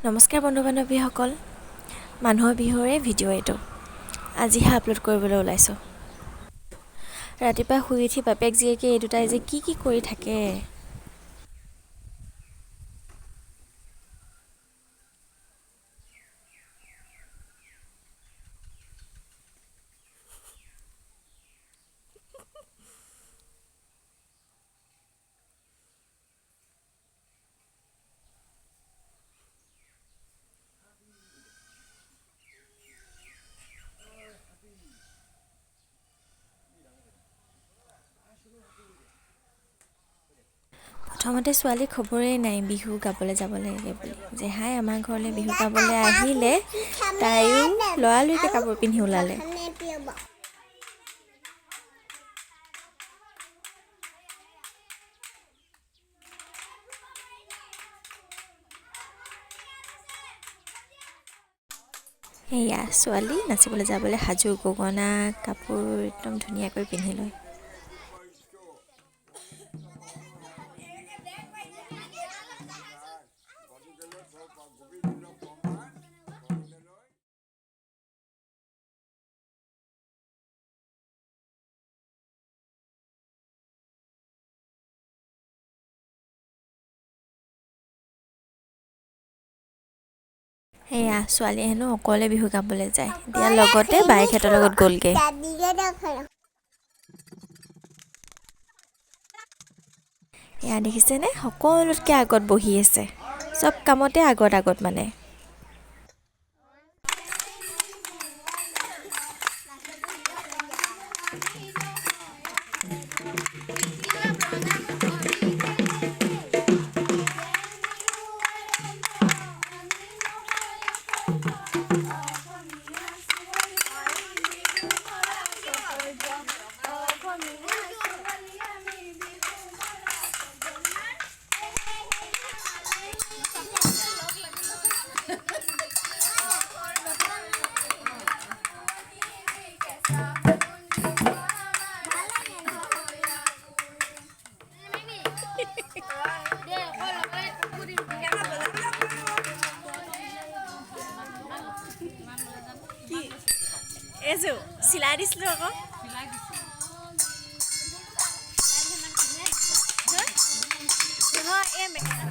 নমস্কাৰ বন্ধু বান্ধৱীসকল, মানুহৰ বিহুৰে ভিডিঅ' এইটো আজিহে আপলোড কৰিবলৈ ওলাইছোঁ। ৰাতিপুৱা শুই উঠি বাপেক জীয়েকে এই দুটাই যে কি কি কৰি থাকে। প্ৰথমতে ছোৱালী খবৰেই নাই বিহু গাবলৈ যাব লাগে বুলি। জেহাই আমাৰ ঘৰলৈ বিহু গাবলৈ আহিলে, তাইও লৰালৰিকৈ কাপোৰ পিন্ধি ওলালে। সেয়া ছোৱালী নাচিবলৈ যাবলৈ সাজু, গগনা কাপোৰ একদম ধুনীয়াকৈ পিন্ধি লয়। সেয়া ছোৱালীয়ে হেনো অকলে বিহু গাবলৈ যায়, এতিয়া লগতে বায়েকহঁতৰ লগত গ'লগৈ। এয়া দেখিছেনে, সকলোতকৈ আগত বহি আছে, চব কামতে আগত আগত মানে। এযোৰ চিলাই দিছিলোঁ আকৌ। নহয়, এই মেখেলা।